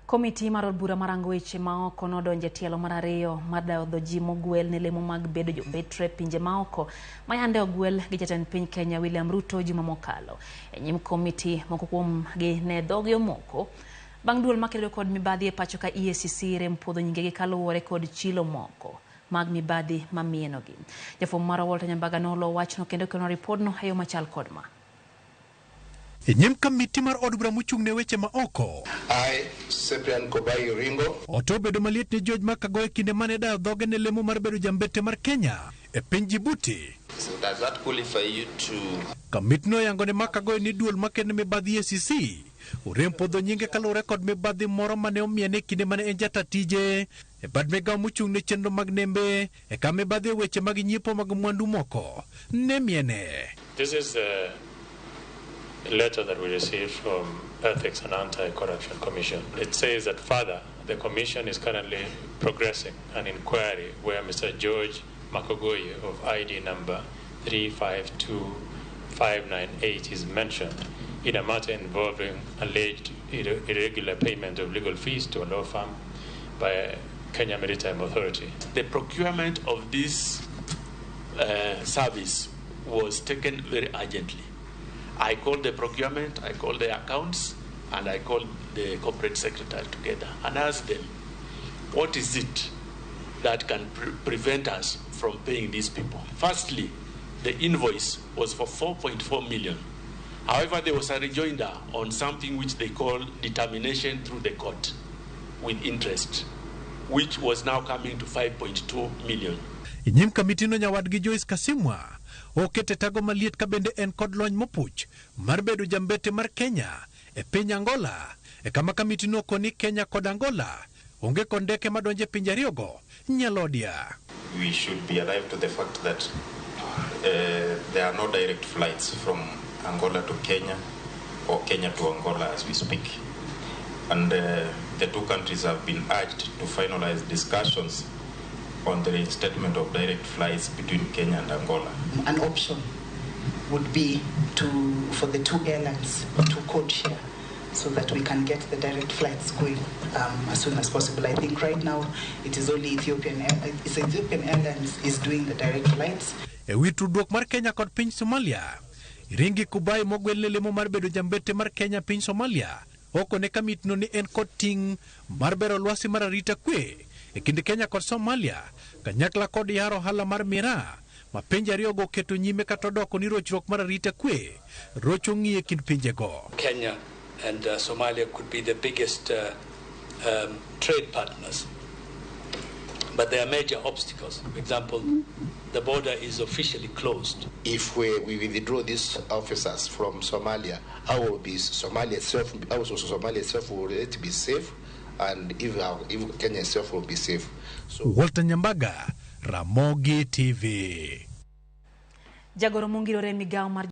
Komiti mar od bura marango weche maoko nodonjo e tielo mar ariyo mar dayo dho ji mogwel ne lemo mag bedo jombetre e pinje maoko ma yande ogwel gi jatend piny Kenya William Ruto juma mokalo. E nyim komiti moko kuom gi ne dhogi omoko bang' duol makedo kod mibadhi e pacho ka EACC rem puodho nyingegi kaluwore kod chilo moko mag mibadhi mamienogi. Jafwambo marwa Walter Nyambaga nolo wachno kendo kelo ripodno e yo machal kod ma. E nyim kamiti mar od bura mochung' ne weche ma oko. I, Cyprian Kobai Ringo. Ote obedo maliet ne George Makagoye e kinde mane dayo dhoge ne lemo mar bedo jambete mar Kenya e piny Djibouti. So does that qualify you to Kamitno oyango ne Makagoye ni duol makende mibadhi EACC orem podho nyinge kaluwore kod mibadhi moro mane omiene e kinde mane en jata tije e bad migawo mochung' ne chenro mag nembe e ka mibadhi e weche mag nyiepo mag mwandu moko ne miene. This is the letter that we received from Ethics and Anti-Corruption Commission. It says that further, the Commission is currently progressing an inquiry where Mr. George Makogoye of ID number 352598 is mentioned in a matter involving alleged irregular payment of legal fees to a law firm by Kenya Maritime Authority. The procurement of this service was taken very urgently. I called the procurement, I called the accounts, and I called the corporate secretary together and asked them, what is it that can prevent us from paying these people? Firstly, the invoice was for 4.4 million. However, there was a rejoinder on something which they call determination through the court with interest, which was now coming to 5.2 million. E nyim kamitino nyawadgi Joyce Kasimwa okete tago maliet ka bende en kod lony mopuch mar bedo jambete mar Kenya e piny Angola e kama kamitino okoni Kenya kod Angola onge kod ndeke madonjo e pinje ariyogo nyalodia. We should be alive to the fact that there are no direct flights from Angola to Kenya or Kenya to Angola as we speak. And the two countries have been urged to finalize discussions on the reinstatement of direct flights between Kenya and Angola. An option would be for the two airlines to code share so that we can get the direct flights going as soon as possible. I think right now it is only it's Ethiopian Airlines is doing the direct flights. E wi tudruok mar Kenya kod piny Somalia, Ringi Kubai mogwel ne lemo mar bedo jambete mar Kenya piny Somalia okone kamitno ni en kod ting' mar bero lwasi mar arita kwe e kind Kenya kod Somalia kanyakla kod yaro ohala mar miraa ma pinje ariyogo oketo nyime kata odoko ni rochruok mar arita kwe rocho ng'iyo e kind pinjego. Kenya and Somalia could be the biggest trade partners. But there are major obstacles. For example, the border is officially closed. If we withdraw these officers from Somalia, how will be Somalia itself, also Somalia itself will it be safe, and if Kenya itself will be safe. So Walter Nyambaga, Ramogi TV. Jagoro mongirore migao mar